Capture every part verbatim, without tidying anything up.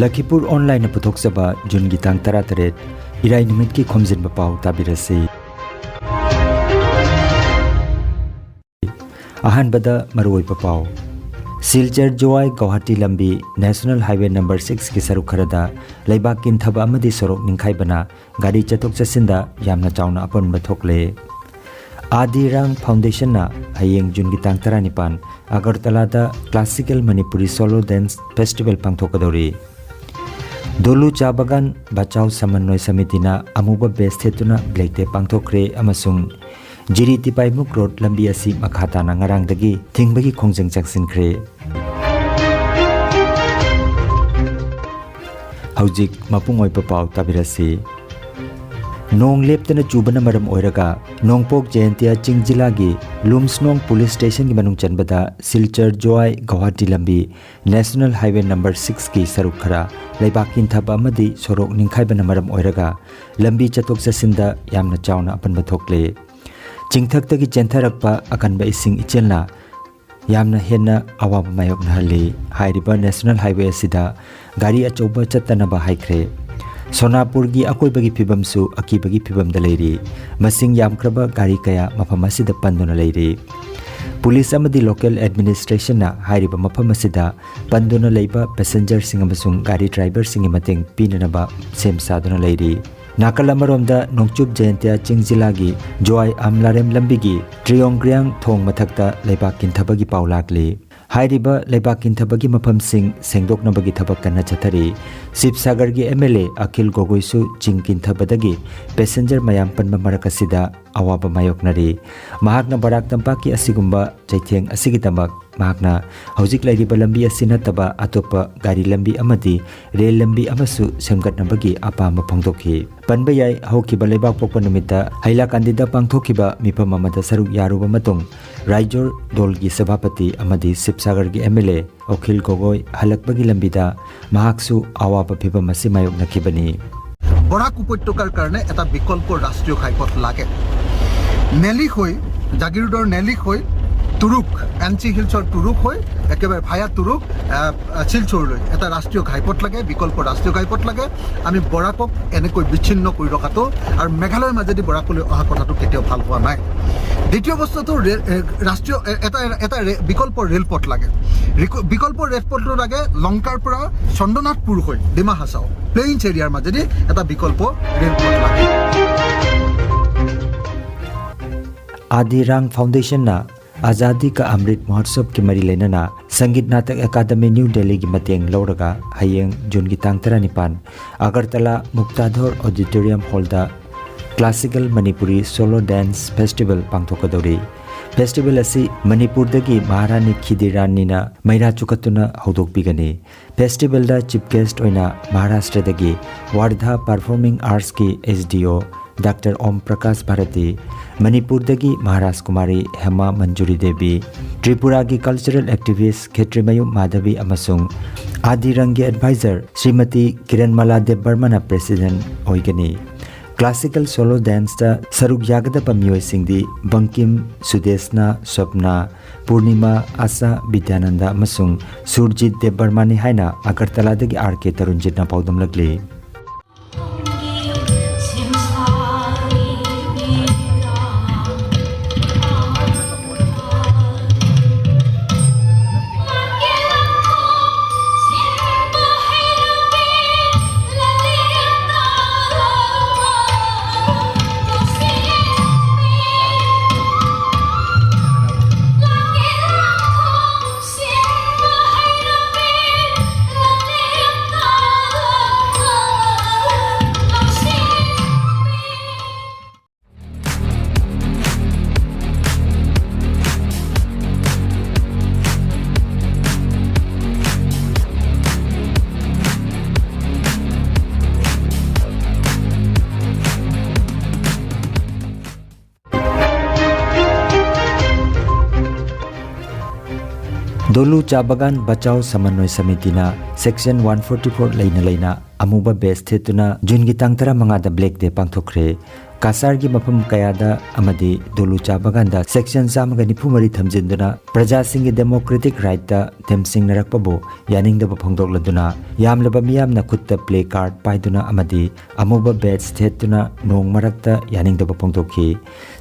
ꯂꯈꯤꯄꯨꯔ ꯑꯣꯟꯂꯥꯏꯟꯅ ꯄꯨꯊꯣꯛꯆꯕ ꯖꯨꯟꯒꯤ ꯇꯥꯡ ꯇꯔꯥꯇꯔꯦꯠ, ꯏꯔꯥꯏ ꯅꯨꯃꯤꯠꯀꯤ ꯈꯣꯝꯖꯤꯟꯕ ꯄꯥꯎ ꯇꯥꯕꯤꯔꯁꯤ꯫ ꯑꯍꯥꯟꯕꯗ ꯃꯔꯨꯑꯣꯏꯕ ꯄꯥꯎ꯫ ꯁꯤꯜꯆꯔ ꯖꯣꯋꯥꯏ ꯒꯧꯍꯥꯇꯤ ꯂꯝꯕꯤ ꯅꯦꯁꯅꯦꯜ ꯍꯥꯏꯋꯦ ꯅꯝꯕꯔ ꯁꯤꯛꯁꯀꯤ ꯁꯔꯨꯛ ꯈꯔꯗ ꯂꯩꯕꯥꯛ ꯀꯤꯟꯊꯕ ꯑꯃꯗꯤ ꯁꯣꯔꯣꯛ ꯅꯤꯡꯈꯥꯏꯕꯅ ꯒꯥꯔꯤ ꯆꯠꯊꯣꯛ ꯆꯠꯁꯤꯟꯗ ꯌꯥꯝꯅ ꯆꯥꯎꯅ ꯑꯄꯟꯕ ꯊꯣꯛꯂꯦ꯫ ꯑꯥꯗꯤꯔꯥꯡ ꯐꯥꯎꯟꯗꯦꯁꯟꯅ ꯍꯌꯦꯡ ꯖꯨꯟꯒꯤ ꯇꯥꯡ ꯇꯔꯥꯅꯤꯄꯥꯟ ꯑꯒꯔꯇꯂꯥꯗ classical Manipuri solo dance festival ꯄꯥꯡꯊꯣꯛꯀꯗꯧꯔꯤ꯫ ꯗꯣꯂꯨ ꯆꯥ ꯕꯒꯥꯟ ꯕꯆꯥꯎ ꯁꯃꯟꯋꯥꯌ ꯁꯃꯤꯇꯤꯅ ꯑꯃꯨꯕ ꯕꯦꯁ ꯊꯦꯠꯇꯨꯅ ꯕ꯭ꯂꯦꯛ ꯗꯦ ꯄꯥꯡꯊꯣꯛꯈ꯭ꯔꯦ ꯑꯃꯁꯨꯡ ꯖꯤꯔꯤ ꯇꯤꯄꯥꯏꯃꯨꯛ ꯔꯣꯗ ꯂꯝꯕꯤ ꯑꯁꯤ ꯃꯈꯥ ꯇꯥꯅ ꯉꯔꯥꯡꯗꯒꯤ ꯊꯤꯡꯕꯒꯤ ꯈꯣꯡꯖꯪ ꯆꯪꯁꯤꯟꯈ꯭ꯔꯦ꯫ ꯍꯧꯖꯤꯛ ꯃꯄꯨꯡ ꯑꯣꯏꯕ ꯄꯥꯎ ꯇꯥꯕꯤꯔꯁꯤ꯫ ꯅꯣꯡ ꯂꯦꯞꯇꯅ ꯆꯨꯕꯅ ꯃꯔꯝ ꯑꯣꯏꯔꯒ ꯅꯣꯡꯄꯣꯛ ꯖꯌꯟꯇꯤꯌꯥ ꯆꯤꯡ ꯖꯤꯂꯥꯒꯤ ꯂꯨꯝꯁꯅꯣꯡ ꯄꯨꯂꯤꯁ ꯁ꯭ꯇꯦꯁꯟꯒꯤ ꯃꯅꯨꯡ ꯆꯟꯕꯗ ꯁꯤꯜꯆꯔ ꯖꯣꯋꯥꯏ ꯒꯧꯍꯥꯇꯤ ꯂꯝꯕꯤ ꯅꯦꯁꯅꯦꯜ ꯍꯥꯏꯋꯦ ꯅꯝꯕꯔ ꯁꯤꯛꯁꯀꯤ ꯁꯔꯨꯛ ꯈꯔ ꯂꯩꯕꯥꯛ ꯀꯤꯟꯊꯕ ꯑꯃꯗꯤ ꯁꯣꯔꯣꯛ ꯅꯤꯡꯈꯥꯏꯕꯅ ꯃꯔꯝ ꯑꯣꯏꯔꯒ ꯂꯝꯕꯤ ꯆꯠꯊꯣꯛ ꯆꯠꯁꯤꯟꯗ ꯌꯥꯝꯅ ꯆꯥꯎꯅ ꯑꯄꯟꯕ ꯊꯣꯛꯂꯦ꯫ ꯆꯤꯡꯊꯛꯇꯒꯤ ꯆꯦꯟꯊꯔꯛꯄ ꯑꯀꯟꯕ ꯏꯁꯤꯡ ꯏꯆꯦꯜꯅ ꯌꯥꯝꯅ ꯍꯦꯟꯅ ꯑꯋꯥꯕ ꯃꯥꯌꯣꯛꯅꯍꯜꯂꯤ꯫ ꯍꯥꯏꯔꯤꯕ ꯅꯦꯁꯅꯦꯜ ꯍꯥꯏꯋꯦ ꯑꯁꯤꯗ ꯒꯥꯔꯤ ꯑꯆꯧꯕ ꯆꯠꯇꯅꯕ ꯍꯥꯏꯈ꯭ꯔꯦ꯫ ꯁꯣꯅꯥꯄꯨꯔꯒꯤ ꯑꯀꯣꯏꯕꯒꯤ ꯐꯤꯕꯝꯁꯨ ꯑꯀꯤꯕꯒꯤ ꯐꯤꯕꯝꯗ ꯂꯩꯔꯤ꯫ ꯃꯁꯤꯡ ꯌꯥꯝꯈ꯭ꯔꯕ ꯒꯥꯔꯤ ꯀꯌꯥ ꯃꯐꯝ ꯑꯁꯤꯗ ꯄꯟꯗꯨꯅ ꯂꯩꯔꯤ꯫ ꯄꯨꯂꯤꯁ ꯑꯃꯗꯤ ꯂꯣꯀꯦꯜ ꯑꯦꯗꯃꯤꯅꯤꯁꯇ꯭ꯔꯦꯁꯟꯅ ꯍꯥꯏꯔꯤꯕ ꯃꯐꯝ ꯑꯁꯤꯗ ꯄꯟꯗꯨꯅ ꯂꯩꯕ ꯄꯦꯁꯦꯟꯖꯔꯁꯤꯡ ꯑꯃꯁꯨꯡ ꯒꯥꯔꯤ ꯗ꯭ꯔꯥꯏꯚꯔꯁꯤꯡꯒꯤ ꯃꯇꯦꯡ ꯄꯤꯅꯅꯕ ꯁꯦꯝ ꯁꯥꯗꯨꯅ ꯂꯩꯔꯤ꯫ ꯅꯥꯀꯜ ꯑꯃꯔꯣꯝꯗ ꯅꯣꯡꯆꯨꯞ ꯖꯌꯟꯇꯤꯌꯥ ꯆꯤꯡ ꯖꯤꯂꯥꯒꯤ ꯖꯣꯋꯥꯏ ꯑꯝꯂꯥꯔꯦꯝ ꯂꯝꯕꯤꯒꯤ ꯇ꯭ꯔꯤꯌꯣꯡꯒ꯭ꯔꯤꯌꯥꯡ ꯊꯣꯡ ꯃꯊꯛꯇ ꯂꯩꯕꯥꯛ ꯀꯤꯟꯊꯕꯒꯤ ꯄꯥꯎ ꯂꯥꯛꯂꯤ꯫ ꯍꯥꯏꯔꯤꯕ ꯂꯩꯕꯥꯛ ꯀꯤꯟꯊꯕꯒꯤ ꯃꯐꯝꯁꯤꯡ ꯁꯦꯡꯗꯣꯛꯅꯕꯒꯤ ꯊꯕꯛ ꯀꯟꯅ ꯆꯠꯊꯔꯤ꯫ ꯁꯤꯕꯁꯥꯒꯔꯒꯤ ꯑꯦꯝ ꯑꯦꯜ ꯑꯦ ꯑꯈꯤꯜ ꯒꯣꯒꯣꯏꯁꯨ ꯆꯤꯡ ꯀꯤꯟꯊꯕꯗꯒꯤ ꯄꯦꯁꯦꯟꯖꯔ ꯃꯌꯥꯝ ꯄꯟꯕ ꯃꯔꯛ ꯑꯁꯤꯗ ꯑꯋꯥꯕ ꯃꯥꯌꯣꯛꯅꯔꯤ꯫ ꯃꯍꯥꯛꯅ ꯕꯔꯥꯛ ꯇꯝꯄꯥꯛꯀꯤ ꯑꯁꯤꯒꯨꯝꯕ ꯆꯩꯊꯦꯡ ꯑꯁꯤꯒꯤꯗꯃꯛ ꯃꯍꯥꯛꯅ ꯍꯧꯖꯤꯛ ꯂꯩꯔꯤꯕ ꯂꯝꯕꯤ ꯑꯁꯤ ꯅꯠꯇꯕ ꯑꯇꯣꯞꯄ ꯒꯥꯔꯤ ꯂꯝꯕꯤ ꯑꯃꯗꯤ ꯔꯦꯜ ꯂꯝꯕꯤ ꯑꯃꯁꯨ ꯁꯦꯝꯒꯠꯅꯕꯒꯤ ꯑꯄꯥꯝꯕ ꯐꯣꯡꯗꯣꯛꯈꯤ꯫ ꯄꯟꯕ ꯌꯥꯏ, ꯍꯧꯈꯤꯕ ꯂꯩꯕꯥꯛꯄꯣꯛꯄ ꯅꯨꯃꯤꯠꯇ ꯍꯩꯂꯥꯀꯥꯟꯗꯤꯗ ꯄꯥꯡꯊꯣꯛꯈꯤꯕ ꯃꯤꯐꯝ ꯑꯃꯗ ꯁꯔꯨꯛ ꯌꯥꯔꯨꯕ ꯃꯇꯨꯡ ꯔꯥꯏꯖꯣꯔ ꯗꯣꯜꯒꯤ ꯁꯚꯥꯄꯇꯤ ꯑꯃꯗꯤ ꯁꯤꯕꯁꯥꯒꯔꯒꯤ ꯑꯦꯝ ꯑꯦꯜ ꯑꯦ ꯑꯈꯤꯜ ꯒꯣꯒꯣꯏ ꯍꯜꯂꯛꯄꯒꯤ ꯂꯝꯕꯤꯗ ꯃꯍꯥꯛꯁꯨ ꯑꯋꯥꯕ ꯐꯤꯚꯝ ꯑꯁꯤ ꯃꯥꯌꯣꯛꯅꯈꯤꯕꯅꯤ꯫ বৰাক উপত্যকাৰ কাৰণে এটা বিকল্প ৰাষ্ট্ৰীয় ঘাইপথ লাগে। নেলিক হৈ, জাগিৰোডৰ নেলিক হৈ তুৰুক, এন চি হিলছৰ তুৰুক হৈ একেবাৰে ভায়া তুৰুক, আহ, আহ, শিলচৰলৈ এটা ৰাষ্ট্ৰীয় ঘাইপথ লাগে, বিকল্প ৰাষ্ট্ৰীয় ঘাইপথ লাগে। আমি বৰাকক এনেকৈ বিচ্ছিন্ন কৰি ৰখাটো আৰু মেঘালয়ৰ মাজেদি বৰাকলৈ অহা কথাটো কেতিয়াও ভাল হোৱা নাই। দ্বিতীয় বস্তুটো ৰে-, এ, ৰাষ্ট্ৰীয়, এ, এটা, এটা ৰে-, বিকল্প ৰেলপথ লাগে। ৰিক-, বিকল্প ৰেলপথটো লাগে লংকাৰ পৰা চন্দ্ৰনাথপুৰ হৈ ডিমা হাছাও প্লেইনছ এৰিয়াৰ মাজেদি এটা বিকল্প ৰেলপথ লাগে। Adirang Foundation na Azadi Ka Amrit Mahotsav ki mari leinana Sangeet Natak Akademi New Delhi ki mateng lauraga hayeng June ki tang tara nipan Agartala Muktadhor Auditorium Hall da Classical Manipuri Solo Dance Festival pangthokadori. Festival asi Manipur dagi Maharani Khidiranina maira chukatuna haudokpigani. Festival da chief guest oina Maharashtra dagi Wardha Performing Arts ki S D O Doctor Om Prakash Bharati, Manipur dagi Maharaj Kumari Hema Manjuri Devi, Tripura gi cultural activist Khetrimayum Madhavi amasung Adirang gi advisor Srimati Kiranmala Debbarma na president oigani. Classical solo dance da saruk yagada pamiyoi singdi Bankim, Sudesna, Swapna, Purnima, Asa, Bidyananda amasung Surjit Debbarma ni haina Agartala dagi R K Tarunjit na paudam lagli. Dolu Cha Bagan Bachao Samanway Samiti na Section one forty-four leina leina amuba base thetuna June gi tang tara manga da Black Day pangthokre. ꯀꯁꯥꯔꯒꯤ ꯃꯐꯝ ꯀꯌꯥꯗ ꯑꯃꯗꯤ ꯗꯣꯂꯨ ꯆꯥ ꯕꯒꯥꯟꯗ section ꯆꯥꯝꯃꯒ ꯅꯤꯐꯨ ꯃꯔꯤ ꯊꯝꯖꯤꯟꯗꯨꯅ ꯄ꯭ꯔꯖꯥꯁꯤꯡꯒꯤ democratic right ꯇ ꯊꯦꯝꯁꯤꯡꯅꯔꯛꯄꯕꯨ ꯌꯥꯅꯤꯡꯗꯕ ꯐꯣꯡꯗꯣꯛꯂꯗꯨꯅ ꯌꯥꯝꯂꯕ ꯃꯤꯌꯥꯝꯅ ꯈꯨꯠꯇ placard ꯄꯥꯏꯗꯨꯅ ꯑꯃꯗꯤ ꯑꯃꯨꯕ badge ꯊꯦꯠꯇꯨꯅ ꯅꯣꯡ ꯃꯔꯛꯇ ꯌꯥꯅꯤꯡꯗꯕ ꯐꯣꯡꯗꯣꯛꯈꯤ꯫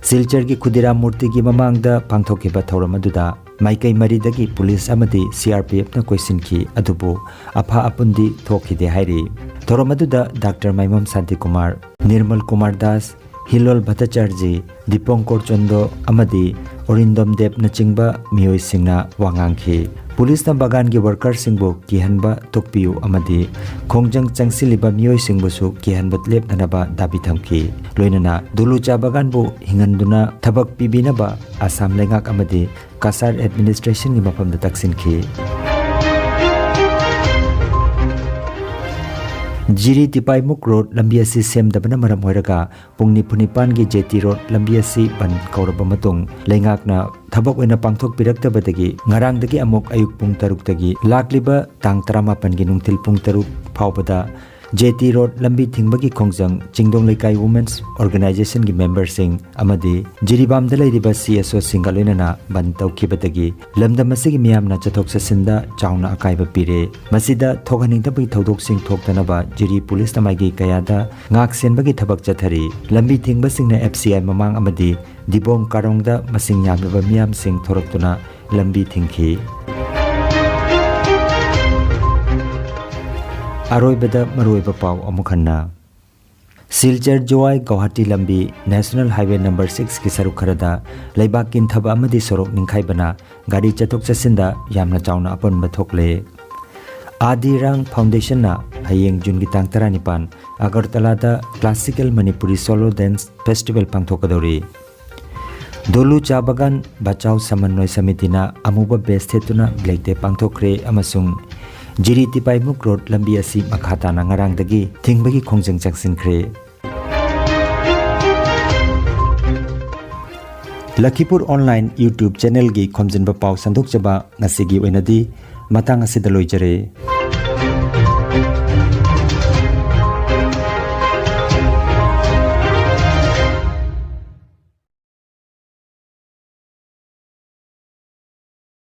ꯁꯤꯜꯆꯔꯒꯤ ꯈꯨꯗꯤꯔꯥꯝ ꯃꯨꯔꯇꯤꯒꯤ ꯃꯃꯥꯡꯗ ꯄꯥꯡꯊꯣꯛꯈꯤꯕ ꯊꯧꯔꯝ ꯑꯗꯨꯗ ꯃꯥꯏꯀꯩ ꯃꯔꯤꯗꯒꯤ ꯄꯨꯂꯤꯁ ꯑꯃꯗꯤ C R P F ꯅ ꯀꯣꯏꯁꯤꯟꯈꯤ, ꯑꯗꯨꯕꯨ ꯑꯐ ꯑꯄꯨꯟꯗꯤ ꯊꯣꯛꯈꯤꯗꯦ ꯍꯥꯏꯔꯤ꯫ ꯊꯧꯔꯝ ꯑꯗꯨꯗ ꯗꯥꯛꯇꯔ ꯃꯥꯏꯃꯝ ꯁꯥꯟꯇꯤꯀꯨꯃꯥꯔ, ꯅꯤꯔꯃꯜ ꯀꯨꯃꯥꯔ ꯗꯥꯁ, ꯍꯤꯂꯣꯜ ꯚꯠꯇꯆꯥꯔꯖꯤ, ꯗꯤꯄꯣꯡꯀꯣꯔ ꯆꯟꯗꯣ ꯑꯃꯗꯤ ꯑꯣꯔꯤꯟꯗꯣꯝ ꯗꯦꯕꯅꯆꯤꯡꯕ ꯃꯤꯑꯣꯏꯁꯤꯡꯅ ꯋꯥ ꯉꯥꯡꯈꯤ꯫ ꯄꯨꯂꯤꯁꯅ ꯕꯒꯥꯟꯒꯤ workerꯁꯤꯡꯕꯨ ꯀꯤꯍꯟꯕ ꯇꯣꯛꯄꯤꯌꯨ ꯑꯃꯗꯤ ꯈꯣꯡꯖꯪ ꯆꯪꯁꯤꯜꯂꯤꯕ ꯃꯤꯑꯣꯏꯁꯤꯡꯕꯨꯁꯨ ꯀꯤꯍꯟꯕ ꯂꯦꯞꯅꯅꯕ ꯗꯥꯕꯤ ꯊꯝꯈꯤ꯫ ꯂꯣꯏꯅꯅ ꯗꯨꯂꯨ ꯆꯥ ꯕꯒꯥꯟꯕꯨ ꯍꯤꯡꯍꯟꯗꯨꯅ ꯊꯕꯛ ꯄꯤꯕꯤꯅꯕ ꯑꯁꯥꯝ ꯂꯩꯉꯥꯛ ꯑꯃꯗꯤ ꯀꯁꯥꯔ administrationꯒꯤ ꯃꯐꯝꯗ ꯇꯛꯁꯤꯟꯈꯤ꯫ ꯖꯤꯔꯤ ꯇꯤꯄꯥꯏꯃꯨꯛ road ꯂꯝꯕꯤ ꯑꯁꯤ ꯁꯦꯝꯗꯕꯅ ꯃꯔꯝ ꯑꯣꯏꯔꯒ ꯄꯨꯡ ꯅꯤꯐꯨ ꯅꯤꯄꯥꯟꯒꯤ J T road ꯂꯝꯕꯤ ꯑꯁꯤ ꯕꯟ ꯀꯧꯔꯕ ꯃꯇꯨꯡ ꯂꯩꯉꯥꯛꯅ ꯊꯕꯛ ꯑꯣꯏꯅ ꯄꯥꯡꯊꯣꯛꯄꯤꯔꯛꯇꯕꯗꯒꯤ ꯉꯔꯥꯡꯗꯒꯤ ꯑꯃꯨꯛ ꯑꯌꯨꯛ ꯄꯨꯡ ꯇꯔꯨꯛꯇꯒꯤ ꯂꯥꯛꯂꯤꯕ ꯇꯥꯡ ꯇꯔꯥꯃꯥꯄꯟꯒꯤ ꯅꯨꯡꯊꯤꯜ ꯄꯨꯡ ꯇꯔꯨꯛ ꯐꯥꯎꯕꯗ J T road ꯂꯝꯕꯤ ꯊꯤꯡꯕꯒꯤ ꯈꯣꯡꯖꯪ ꯆꯤꯡꯗꯣꯡ ꯂꯩꯀꯥꯏ Women's Organizationꯒꯤ memberꯁꯤꯡ ꯑꯃꯗꯤ ꯖꯤꯔꯤꯕꯥꯝꯗ ꯂꯩꯔꯤꯕ C S Oꯁꯤꯡꯒ ꯂꯣꯏꯅꯅ ꯕꯟ ꯇꯧꯈꯤꯕꯗꯒꯤ ꯂꯝꯗꯝ ꯑꯁꯤꯒꯤ ꯃꯤꯌꯥꯝꯅ ꯆꯠꯊꯣꯛ ꯆꯠꯁꯤꯟꯗ ꯆꯥꯎꯅ ꯑꯀꯥꯏꯕ ꯄꯤꯔꯦ꯫ ꯃꯁꯤꯗ ꯊꯣꯛꯍꯟꯅꯤꯡꯗꯕꯒꯤ ꯊꯧꯗꯣꯛꯁꯤꯡ ꯊꯣꯛꯇꯅꯕ ꯖꯤꯔꯤ ꯄꯨꯂꯤꯁꯅ ꯃꯥꯏꯀꯩ ꯀꯌꯥꯗ ꯉꯥꯛ ꯁꯦꯟꯕꯒꯤ ꯊꯕꯛ ꯆꯠꯊꯔꯤ꯫ ꯂꯝꯕꯤ ꯊꯤꯡꯕꯁꯤꯡꯅ F C I ꯃꯃꯥꯡ ꯑꯃꯗꯤ ꯗꯤꯕꯣꯡ ꯀꯥꯔꯣꯡꯗ ꯃꯁꯤꯡ ꯌꯥꯝꯂꯕ ꯃꯤꯌꯥꯝꯁꯤꯡ ꯊꯣꯔꯛꯇꯨꯅ ꯂꯝꯕꯤ ꯊꯤꯡꯈꯤ꯫ ꯑꯔꯣꯏꯕꯗ ꯃꯔꯨꯑꯣꯏꯕ ꯄꯥꯎ ꯑꯃꯨꯛ ꯍꯟꯅ꯫ ꯁꯤꯜꯆꯔ ꯖꯣꯋꯥꯏ ꯒꯧꯍꯥꯇꯤ ꯂꯝꯕꯤ National Highway number sixꯀꯤ ꯁꯔꯨꯛ ꯈꯔꯗ ꯂꯩꯕꯥꯛ ꯀꯤꯟꯊꯕ ꯑꯃꯗꯤ ꯁꯣꯔꯣꯛ ꯅꯤꯡꯈꯥꯏꯕꯅ ꯒꯥꯔꯤ ꯆꯠꯊꯣꯛ ꯆꯠꯁꯤꯟꯗ ꯌꯥꯝꯅ ꯆꯥꯎꯅ ꯑꯄꯟꯕ ꯊꯣꯛꯂꯦ꯫ ꯑꯥꯗꯤ ꯔꯥꯡ Foundationꯅ ꯍꯌꯦꯡ ꯖꯨꯟꯒꯤ ꯇꯥꯡ ꯇꯔꯥꯅꯤꯄꯥꯟ ꯑꯒꯔꯇꯂꯥꯗ classical Manipuri solo dance festival ꯄꯥꯡꯊꯣꯛꯀꯗꯧꯔꯤ꯫ Dolu ꯆꯥ ꯕꯒꯥꯟ ꯕꯆꯥꯎ ꯁꯃꯟꯋꯥꯌ ꯁꯃꯤꯇꯤꯅ ꯑꯃꯨꯕ badge ꯊꯦꯠꯇꯨꯅ black day ꯄꯥꯡꯊꯣꯛꯈ꯭ꯔꯦ ꯑꯃꯁꯨꯡ ꯖꯤꯔꯤ ꯇꯤꯄꯥꯏꯃꯨꯛ road ꯂꯝꯕꯤ ꯑꯁꯤ ꯃꯈꯥ ꯇꯥꯅ ꯉꯔꯥꯡꯗꯒꯤ ꯊꯤꯡꯕꯒꯤ ꯈꯣꯡꯖꯪ ꯆꯪꯁꯤꯟꯈ꯭ꯔꯦ꯫ ꯂꯈꯤꯄꯨꯔ online YouTube channelꯒꯤ ꯈꯣꯝꯖꯤꯟꯕ ꯄꯥꯎ ꯁꯟꯗꯣꯛꯆꯕ ꯉꯁꯤꯒꯤ ꯑꯣꯏꯅꯗꯤ ꯃꯇꯥꯡ ꯑꯁꯤꯗ ꯂꯣꯏꯖꯔꯦ꯫